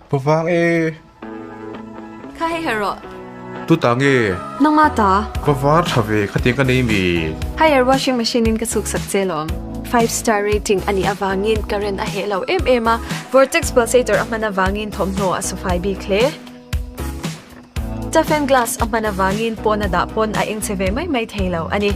Pavang e. Kha hei ha rawh. Tu ta nge? Nangma ta. Va var tha ve khatiang ka nei mi. Haier washing machine in ka chhuk sak che lawm. Five star rating a nih avangin current a heh lo em em a, vortex pulsator a hman avangin thawmhnaw a sufai bik hle. Toughen glass a hman avangin pawn a dah pawn a eng che ve mai mai thei lo a ni.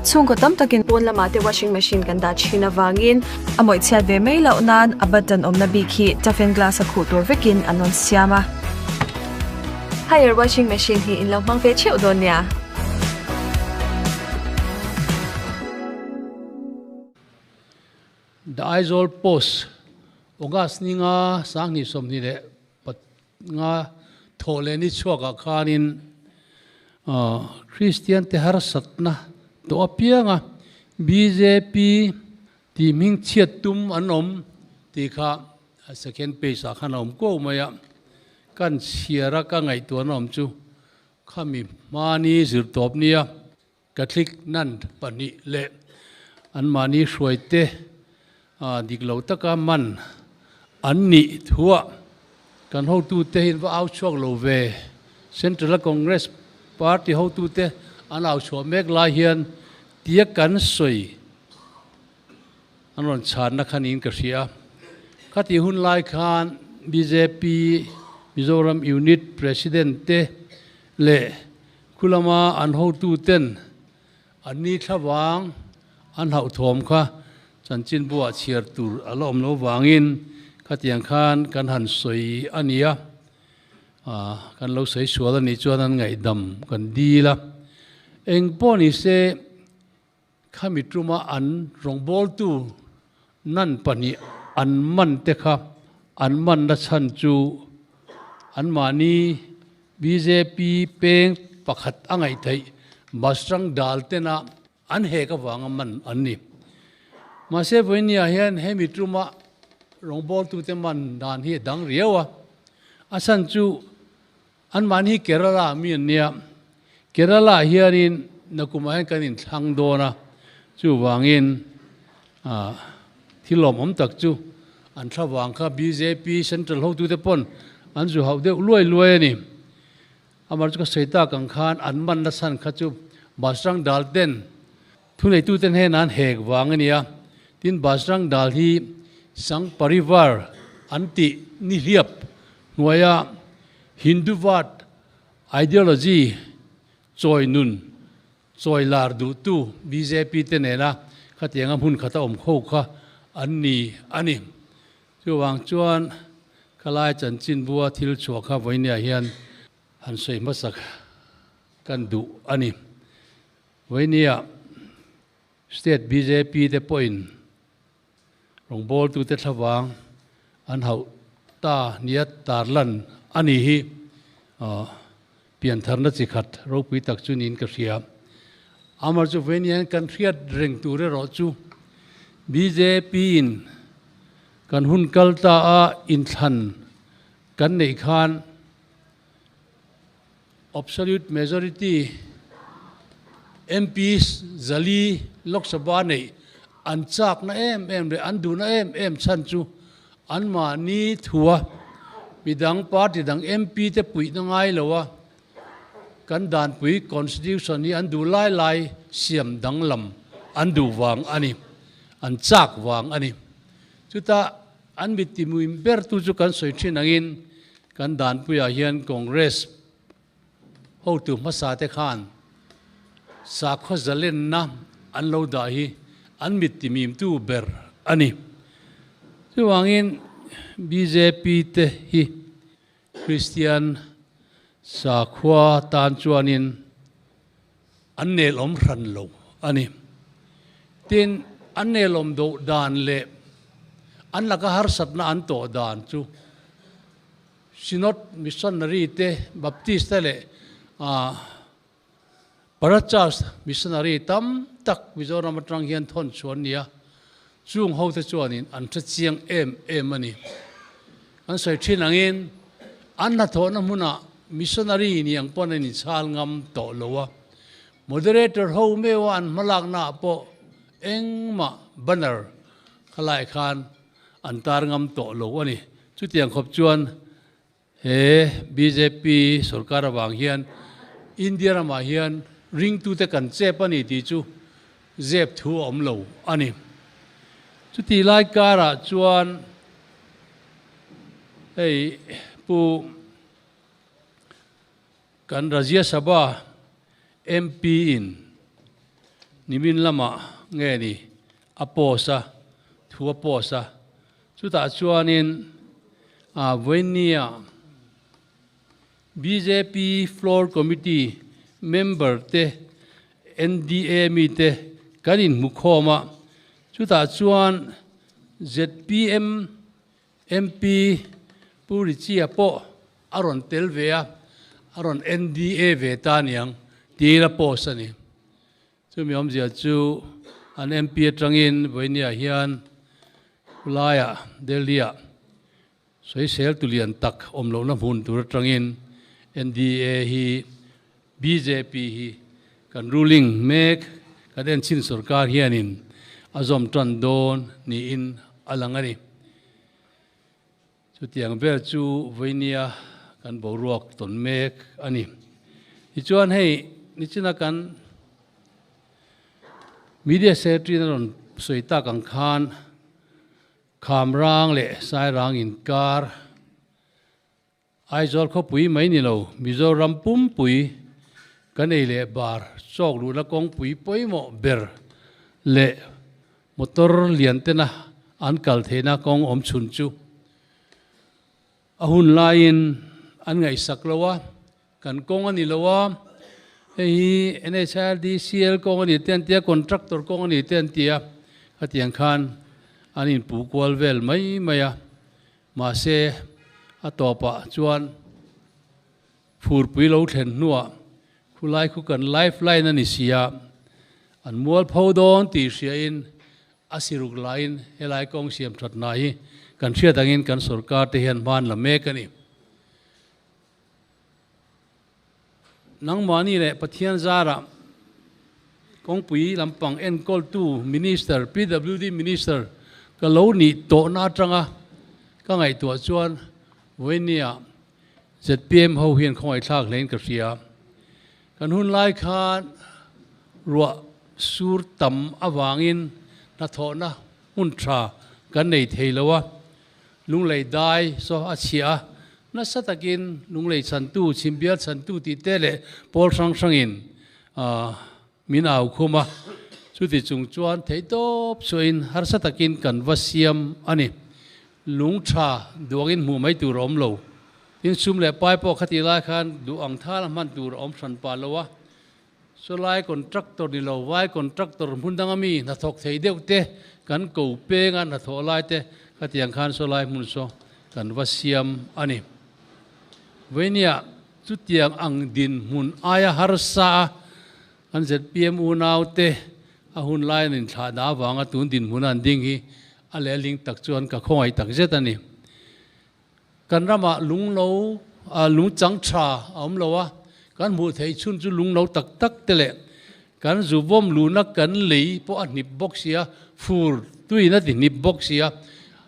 Chhungkaw tam takin pawn lamah te washing machine kan dah thin avangin a mawih chhiat ve mai loh nan a button awmna bik hi toughen glass a khuh tur vekin an rawn siam a. Haier washing machine hi in lo hmang ve theuh dawn nia. The Aizawl Post, August ni nga sanghnih 25 thawh leh ni chhuakah khanin Kristian te harsatna tawh apianga bjp tih hming chhiat tum an awm tih kha second page ah khan a awm kuau mai a, kan chhiar a ka ngaihtuahna awm chu khami hmani zirtawp nia. Catholic nun pahnih leh anmahni hruaite dik lo taka man an nih thuah kan hotute hi an va au chhuak lo ve. Central a Congress party hotute an au chhuah mek lai hian tia kan sawi an rawn chhanna kha niin ka hria. Khatih hun lai khan bjp Mizoram Unit President te leh Khu lama an hotuten an ni thlavang an hauhthawm kha chanchinbuah chhiar tur a la awm lo vangin khatiang khan kan han sawi a ni a, kan lo sawi sual a nih chuan an ngaihdam kan dil a. Eng pawh ni se Khami tuma an rawngbawltu nan pahnih an man te kha an manna chhan chu anmahni bjp peng pakhat a ngaih theih Bajrang Dal tena an hek avanga man an ni. Mahse vawinia hian hemi tuma rawngbawltute man dan hi a dang riau a, a chhan chu Anmahni hi Kerala mi an nia. Kerala hianin nakumah hian kan inthlang dawn a, chuvangin thil lawmawm tak chu an thlavang kha bjp central hotute pawn an zu hauh deuh luai luai a ni. Amah chu ka sawi tak ang khan an man na chhan kha chu Bajrang Dal ten thuneitute hnenah an hek vang a nia. Tin Bajrang Dal hi Sangh Parivar an tih nihliap hnuaia Hinduvat ideology chawi nun, chawi lar duhtu bjp te nena khatianga hmun khata awm kho kha an ni a ni. Chuvang chuan khalai chanchinbua thil chhuah kha vawinia hian han sawi hmasak kan duh a ni. Vawinia state bjp te pawhin Rawngbawltute thlavang an hauh ta nia tarlan a ni hi piantharna chi khat ropui tak chu niin ka hria. Amar chu vawiin kan hriat reng tur erawh chu bjp in kan hun kal ta a inthlan kan neih khan Absolute majority MPs zali Lok Sabha neih an chakna em em leh an duhna em em chhan chu anmahni thua midang party dang MP te puihna ngai lo a, kan danpui constitution hi an duh lai lai siam danglam an duh vang a ni, an chak vang a ni. Chutah An mittimuim bertu chu kan sawi thin angin kan danpuiah hian Congress hotu hmasa te khan sakhaw zalenna an lo dah hi an mittimimtu ber a ni. Chuvangin bjp te hi Kristian sakhua tan chuanin an nelawm hran lo a ni. Tin, an nelawm doh dan leh an laka harsatna an tawh dan chu Synod Missionary te, Baptist te leh Parachurch Missionary tam tak Mizoram atang hian thawn chhuah an ni a, chung hote chuanin an hre chiang em em a ni. Kan sawi thin angin an hnathawhna hmunah missionary ni ang pawn an inchhal ngam tawh lo a, moderator ho meuha an hmalaknaah pawh engmah banner khalai khan an tar ngam tawh lo a ni. Chutiang khawp chuan he bjp sorkar avang hian India ramah hian ringtute kan chep a ni tih chu zep thu a awm lo a ni. Chutih lai karah chuan hei Pu Kan Rajya Sabha MP in nimin lamah nge ni a post a, thu a post a, chutah chuanin Vawinia bjp Floor Committee member te NDA mite kan inhmu khawm a, chutah chuan zpm MP Pu Richie-a pawh a rawn tel ve a, a rawn NDA ve ta aniang tiin a post a ni. Chumi awmzia chu an MP atangin Vawinia hian khulaiah Delhi-ah sawisel tu lian tak awm lohna hmun tur atangin NDA hi bjp hi kan ruling mek kan enchhin sorkar hianin a zawm tan dawn niin a lang a ni. Chutiang vel chu vawinia kan boruak tawn mek a ni. Tichuan hei nichina kan media secretary a rawn sawi tak ang khan Khamrang leh Sairang inkar Aizawl khawpui mai ni lo, Mizoram pumpui kan ei leh bar chawk luhna kawngpui pawimawh ber leh motor lian tena an kal theihna kawng awm chhun chu a hun laiin an ngaihsak lo a, kan kawng a ni lo a, hei hi NHIRDCL kawng a ni te an tia, contractor kawng a ni te an tia, khatiang khan an inpuh kual vel mai mai a. Mahse, a tawpah chuan phurpui lo thlen hnuah khulai khu kan lifeline a ni si a, an mualpho dawn tih hriain a siruk laiin helai kawng siam that hna hi kan hriat angin kan sorkar te hian hman la mek a ni. Nangmahni leh Pathian zarah kawngpui lampang enkawltu Minister, PWD Minister ka lo nih tawhna atanga ka ngaihtuah chuan vawinia zpm ho hian khawngaihthlak hlein ka hria. Kan hun lai khan ruah sur tam avangin hnathawhna hmun tha kan nei thei lo a, Lunglei dai saw a chhiah a, nasa takin lunglei chhantu, chhimbial chhantu tih te leh pawl hrang hrangin min au khum a. Chuti chung chuan theihtawp suahin harsa takin kan va siam a ni. Lung tha duangin hmuh mai tur a awm lo. Tin, sum leh pai pawh khatih lai khan duh ang thal a hman tur a awm hran pah lo a. Chulai contractor ni lo, vai contractor hmun danga mi hnathawk thei deuh te kan ko peng a, hnathawh lai te khatiang khan chulai hmun saw kan va siam a ni. Vawinia chutiang ang dinhmun aia harsa a kan zpm unau te a hun lai an inthlah dah avanga tun dinhmun a an ding hi a lehling tak chuan ka khawngaih tak zet a ni. Kan ramah lunglo, lungchang tha a awm lo a, kan hmuh theih chhun chu lunglo tak tak te leh kan zu vawm luhna kan lei pawh a hnip bawk si a, fur tuiin a ti hnip bawk si a,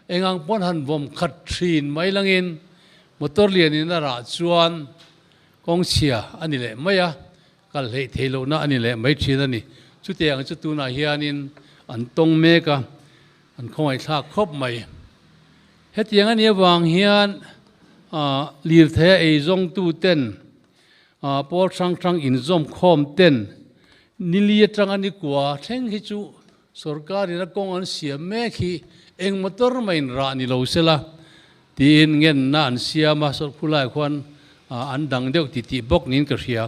engang pawn han vawm khat thin mai langin motor lianin a rah chuan kawng chhia a ni leh mai a, kal hleih theih lohna a ni leh mai thin a ni. Chutiang chu tunah hianin an tawng mek a, an khawngaihthlak khawp mai. Hetiang a nih avang hian lirthei a eizawngtuten pawl hrang hrang inzawm khawm ten nili atanga nikua thleng hi chu sorkarin a kawng an siam mek hi eng motor mahin rah ni lo sela tiin ngenna an siam a, sawrkhulai khuan an dang deuh titih bawk niin ka hria.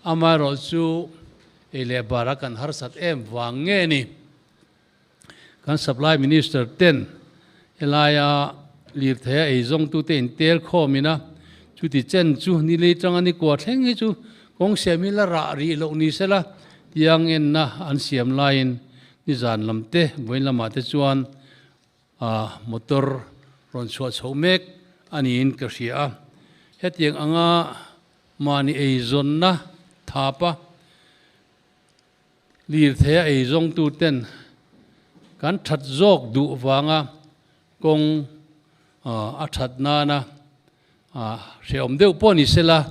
Amaherawhchu ei leh bara kan harsat em vang nge ni? Kan Supply Minister ten helaia lirthei a eizawngtute intel khawmin a, chuti chen chu ni lei tanga ni kua thleng hi chu kawng siam hi la rah rih loh ni sela tiang enna an siam laiin nizan lam te vawiin lamah te chuan motor rawn chhuah chhoh mek a niin ka hria a. Hetiang anga mahni eizawnna thapa Lirthei a eizawngtu ten kan that zawk duh vanga Kawng a that nana hrehawm deuh pawh ni sela,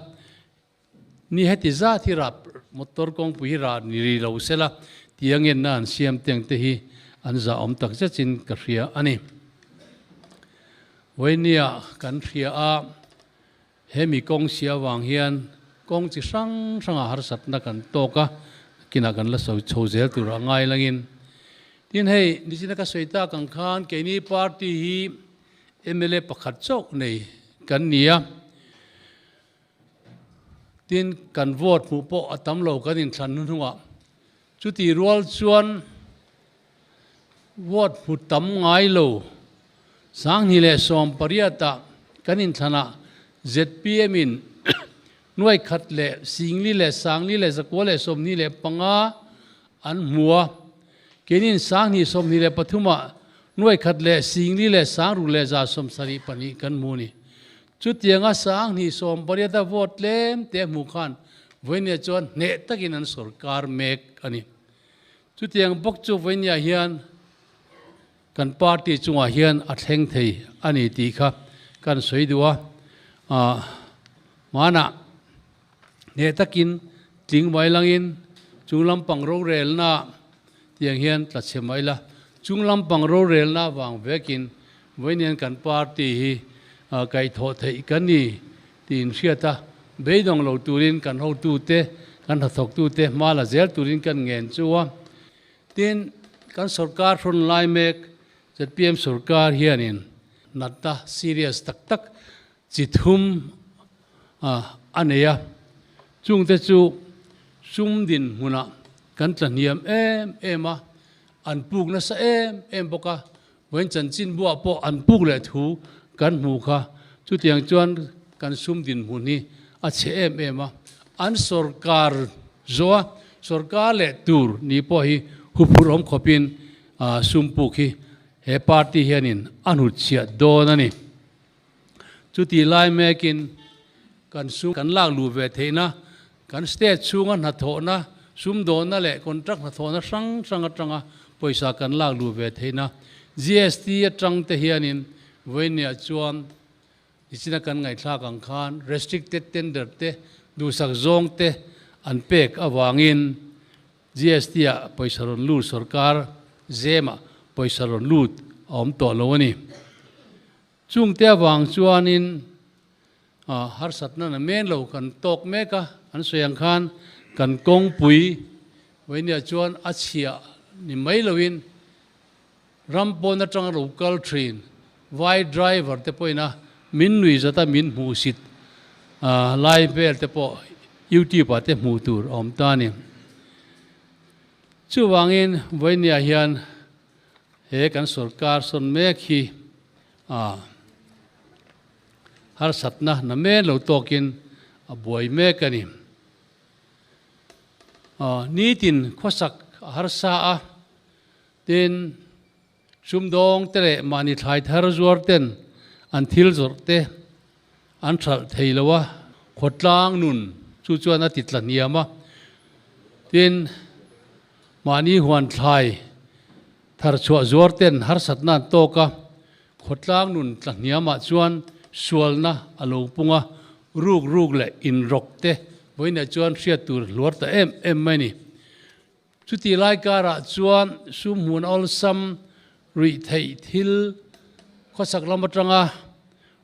ni heti zat hi rah motor kawngpui hi rah ni ri lo sela tih a ngenna an siam te ang te hi an zahawm tak zetin ka hria a ni. Vawihnia kan hria a, hemi kawng si avang hian kawng chi hrang hrangah harsatna kan tawk a, kinah kan la sawi chho zel tur a ngai langin. Tin hei, nichina ka sawi tak ang khan keini party hi mla pakhat chauh nei kan ni a, tin kan vote hmuh pawh a tam lo kan inthlan hnuhnungah. Chuti rual chuan vote hmu tam ngai lo 2018 ah kan inthlanah zpm in nuai khat leh singli leh sangli leh zakua leh 25 an hmu a, keinin 2023 ah nuai khat leh singli leh sangruk leh 172 kan hmu a ni. Chutianga 2018 a vote tlem te hmuh khan vawinia chuan hneh takin an sawrkar mek a ni. Chutiang bawk chu vawinia hian kan party chungah hian a thleng thei a ni tih kha kan sawi duh a. Hmanah hneh takin tling mai langin chung lampang rorelna tiang hian tla chhe mai la. Chung lampang rorelna vang vekin vawiin kan party hi kaihthawh theih kan ni tih inhriat a, beidawng lo turin kan hotute, kan hnathawktute hma la zel turin kan ngen chu a. Tin, kan sorkar hrawn lai mek zpm sorkar hianin natna serious tak tak chi thum a nei a, chungte chu sum dinhmunah kan tlahniam em em a, an puk nasa em em bawk a, vawiin chanchinbuah pawh an puk leh thu kan hmu kha, chutiang chuan kan sum dinhmun hi a chhe em em a, an sorkar zawha sorkar leh tur ni pawh hi huphurh awm khawpin sum puk hi he party hianin a hnutchhiah dawn a ni. Chutih lai mekin kan sum kan lak luh ve theihna, kan state chhunga hnathawhna, sumdawnna leh contract hnathawhna hrang hrang atanga pawisa kan lak luh ve theihna GST atang te hianin vawinia chuan nichina kan ngaihthlak ang khan restricted tender te duhsak zawng te an pek avangin GST ah pawisa rawn lut sorkar zemah pawisa rawn lut a awm tawh lo a ni. Chungte avang chuanin harsatna na men lo kan tawk mek a, an sawi ang khan kan kawngpui vawinia chuan a chhia ni mai loin ram pawn atanga lo kal thin vai driver te pawhin a min nui zata min hmuhsit lai vel te pawh YouTube ah te hmuh tur a awm ta a ni. Chuvangin vawinia hian He kan sorkar sawn mek hi harsatna na men lo tawkin a buai mek a ni. Nitin khawsak a harsa a, tin sumdawng te leh mahni thlai thar zuar ten an thil zawrh te an hralh thei lo a, khawtlang nun chu chuan a ti tla hniam a, tin Mahni huan thlai thar chhuah zuar ten harsatna an tawk a, khawtlang nun tla hniamah chuan sualna a lo pung a, ruk ruk leh inrawk te vawiinah chuan hriat tur hluar ta em em mai a ni. Chutih lai karah chuan sum hmun awlsam ruih theih thil khawsak lam atanga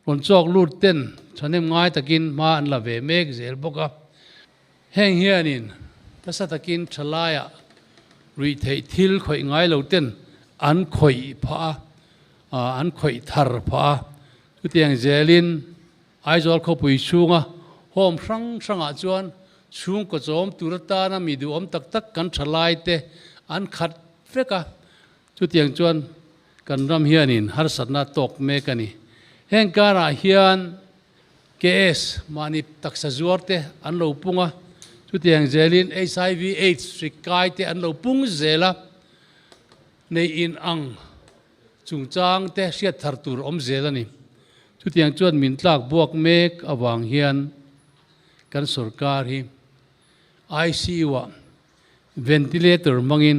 rawn chawk lut ten thahnem ngai takin hma an la ve mek zel bawk a. Heng hianin nasa takin thalaiah ruih theih thil khawih ngai lo ten an khawih phah a, an khawih thar phah a. Chutiang zelin Aizawl khawpui chhunga home hrang hrangah chuan chhungkaw chawm tur atana mi duhawm tak tak kan thalaite an khat vek a. Chutiang chuan kan ram hianin harsatna tawk mek a ni. Heng karah hian KS, mahni taksa zuar te an lo pung a, chutiang zelin hiv aids hri kai te an lo pung zel a, nei in ang chungchang te hriat thar tur awm zel a ni. Chutiang chuan min tlak buak mek avang hian kan sorkar hi ICU ah ventilator hmangin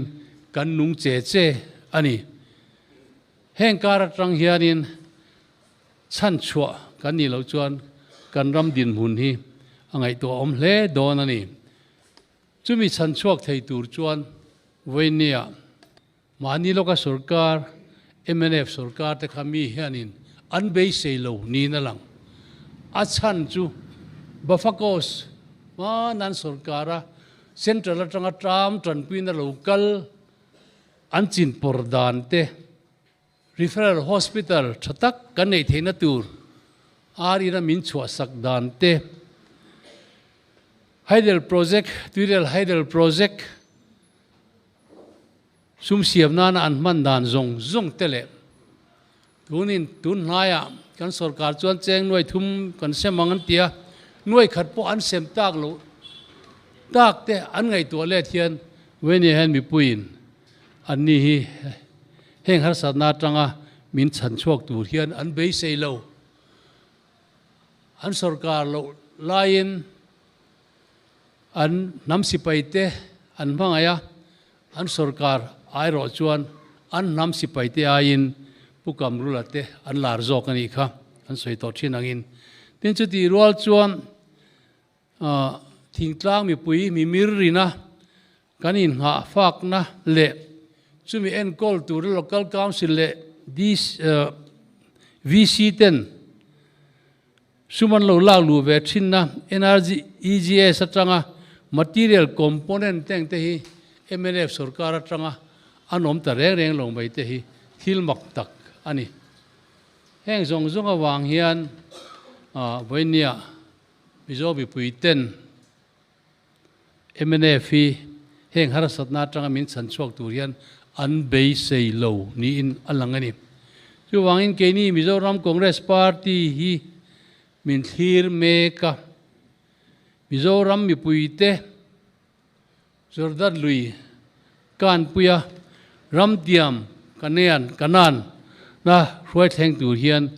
kan nung che che a ni. Heng kar atang hianin chhanchhuah kan nih loh chuan kan ram dinhmun hi a ngaihtuahawm hle dawn a ni. Chumi chhanchhuak thei tur chuan Vawinia mahni lawka sorkar, mnf sorkar te kha mi hianin an beisei lo niin a lang. A chhan chu Bafakos hmanan sorkara central atanga tram tanpuina lo kal an chinpawr dan te, Referral Hospital tha tak kan neih theihna tur ar ina min chhuahsak dan te, Hydel Project, Tuirial Hydel Project sum siam nana an hman dan zawng zawng te leh tunin tun hnaiah kan sorkar chuan cheng nuai thum kan sem ang an ti a, nuai khat pawh an sem tak loh tak te an ngaihtuah let hian Venia hian mipuiin Anni hi heng harsatna atanga min chhan chhuak tur hian an beisei lo. An sorkar loh laiin an hnam sipaite an hmangaih a, an sorkar airawh chuan an hnam sipaite aiin Pu Kamrula te an lar zawk a nih kha an sawi tawh thin angin. Tin, chutih rual chuan Thingtlang mipui mimir rina kan inghah fakna leh chumi enkawl tura Local Council leh VC ten sum an lo lak luh ve thinna NREGS atanga material component te ang te hi mnf sorkar atanga an awm ta reng reng lo mai te hi thil mak tak a ni. Heng zawng zawng avang hian vawinia Mizo mipui ten mnf hi heng harsatna atanga min chhan chhuak tur hian an beisei lo niin a lang a ni. Chuvangin keini Mizoram Congress Party hi min thlir mek a, Mizoram mipuite Jordan lui kanpuia ramtiam Kanean, Kanaan, na hruai thleng tur hian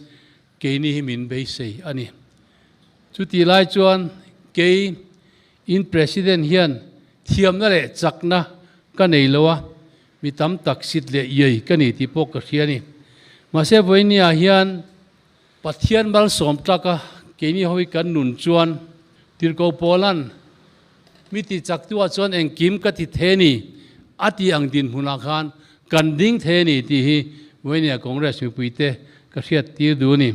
keini hi min beisei a ni. Chutih lai chuan kei in President hian thiamna leh chakna ka nei lo a, mi tam tak sit leh iai ka ni tih pawh ka hria a ni. Mahse vawinia hian Pathian malsawm tlaka keini ho hi kan nun chuan Tirhkoh Paula'n mi ti chaktuah chuan engkim ka ti thei a ni a tih ang dinhmunah khan kan ding thei a ni tih hi Vawinia Congress mipuite ka hriat tir duh a ni.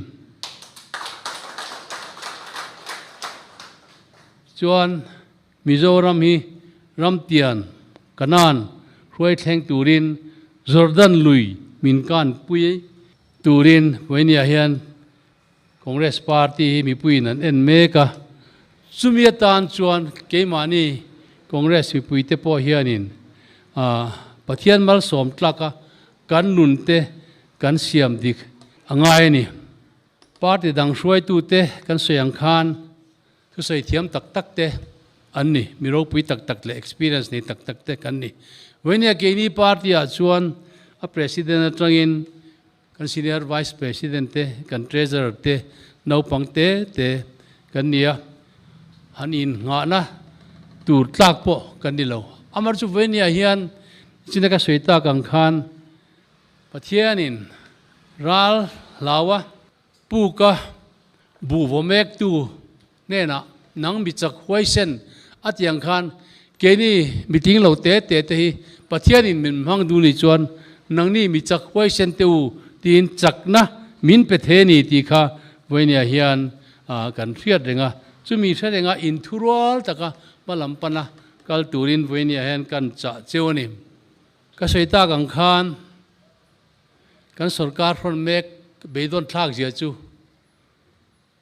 Chuan Mizoram hi ramtian Kanan hruai thleng turin Jordan lui min kanpui Turin Vawinia hian Congress Party hi mipuiin an en mek a, chumi atan chuan keimahni Congress mipuite pawh hianin Pathian malsawm tlaka kan nunte kan siam dik a ngai a ni. Party dang hruaitute kan sawi ang khan thusawi thiam tak tak te an ni, mi ropui tak tak leh experience nei tak tak te kan ni. Vawinia keini party ah chuan a president atangin kan senior vice president te, kan treasurer te, naupang te te kan ni a, han innghahna tur tlak pawh kan ni lo. Amar chu vawinia hian china ka sawi tak ang khan Pathianin ral hlaua Puka buh vaw mektu hnenah nang mi chak huaisen a ti ang khan keini miting lo te te te hi Pathianin min hmang duh ni chuan nangni mi chak huaisen te u tiin chakna min pe the ni tih kha vawinia hian kan hriat reng a. Chumi hre renga inthurual taka hmalam pana kal turin vawinia hian kan chah cheu a ni. Ka sawi tak ang khan Kan sorkar hrawn mek beidawn thlak zia chu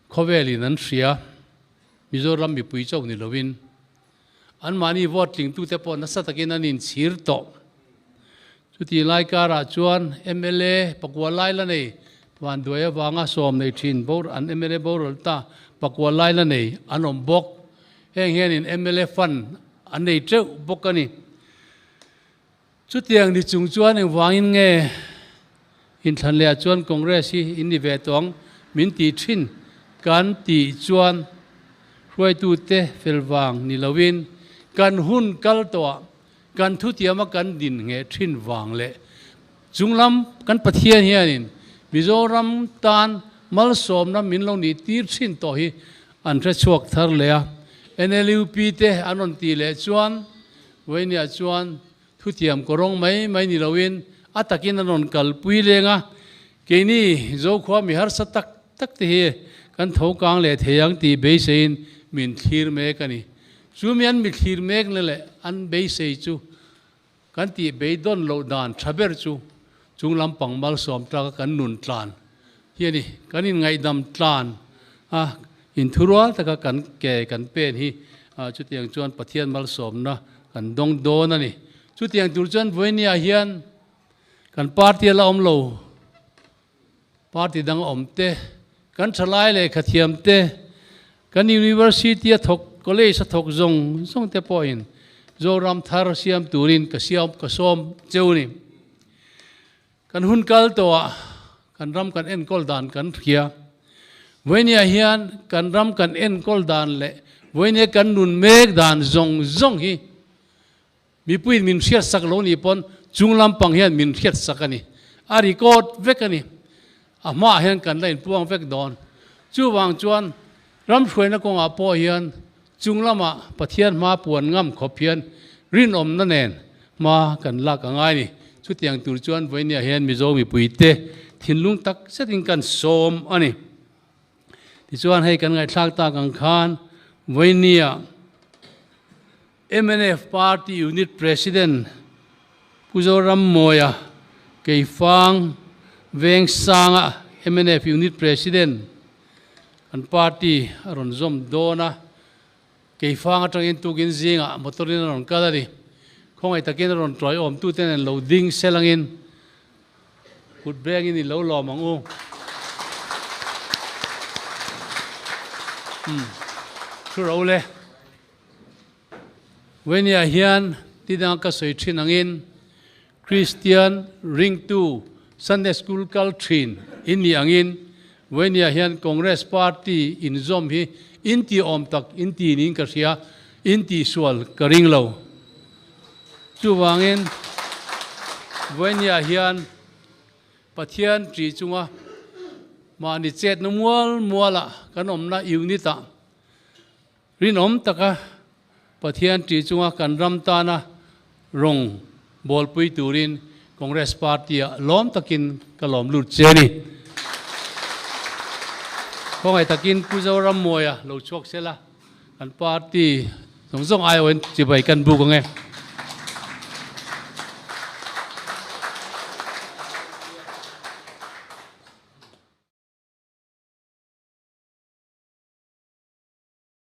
khawvelin an hria, Mizoram mipui chauh ni lovin anmahni vote tlingtute pawh nasa takin an inchhir tawh. Chutih lai karah chuan mla pakua lai la nei vanduai avanga sawm nei thin bor an mla boral ta pakua lai la nei an awm bawk. Heng hianin mla fund an nei teuh bawk a ni. Chutiang ni chung chuan engvangin nge inthlan leh ah chuan Congress hi in ni ve tawh ang min tih thin kan tih chuan hruaitute fel vang ni loin kan hun kal tawh ah kan thutiama kan din ngheh thin vang leh. Chunglam kan Pathian hianin Mizoram tan malsawmna min lo nih tir thin tawh hi an hre chhuak thar leh a. NLUP te an rawn tih leh chuan Vawinia chuan thutiam kawrawng mai mai ni loin a takin an rawn kalpui leng a. Keini Zokhua mi harsa tak tak te hi kan tho kang leh thei ang tih beiseiin min thlir mek a ni. Chumi an mi thlir mekna leh an beisei chu Kan tih beidawn loh dan tha ber chu chung lampang malsawm tlaka kan nun tlan hi a ni. Kan inngaihdam tlan a, inthurual taka kan ke kan pen hi chutiang chuan Pathian malsawmna kan dawng dawn a ni. Chutiang tur chuan Vawinia hian kan party a la awm lo, party dang a awm te, kan thalai lehkha thiam te, Kan University a thawk, College a thawk zawng zawng te pawhin Zoram thar siam turin ka siam ka sawm cheu ni. Kan hun kal tawhah kan ram kan enkawl dan kan hria. Vawinia hian kan ram kan enkawl dan leh vawinia kan nun mek dan zawng zawng hi Mipuiin min hriatsak lo nih pawn chung lampang hian min hriatsak a ni. A record vek a ni. A hmaah hian kan la inpuang vek dawn. Chuvang chuan ram hruaina kawngah pawh hian chung lamah Pathian hma puan ngam khawp hian rinawmna nen hma kan lak a ngai ni. Chutiang tur chuan vawinia hian Mizo mipuite thinlung tak zetin kan sawm a ni. Tichuan hei kan ngaihthlak tak ang khan vawinia Mnf Party Unit President Pu Zorammawia Keifang Vengsanga mnf Unit President kan party a rawn zawm dawn a, Keifang atangin tukin zingah motor in a rawn kal a ni. Khawngaih takin a rawn tuai awmtute nen lo ding selangin kut bengin i lo lawm ang u. Umm thu ro le. Venia hian tidang ka sawi thin angin Kristian ringtu Sunday School kal thin in nih angin Venia hian Congress Party inzawm hi inti awm tak inti niin ka hria, inti sual ka ring lo. Chuvangin Venia hian Pathian ṭih chunga mahni chetna mual muala kan awmna unit-ah Rinawm taka Pathian ṭih chunga kan ram tana rawng bawlpui turin Congress Party-ah lawm takin ka lawm lut che a ni. Khawngaih takin Pu Zorammawia lo chhuak sela kan party zawng zawng aiawhin chibai kan buk ang e.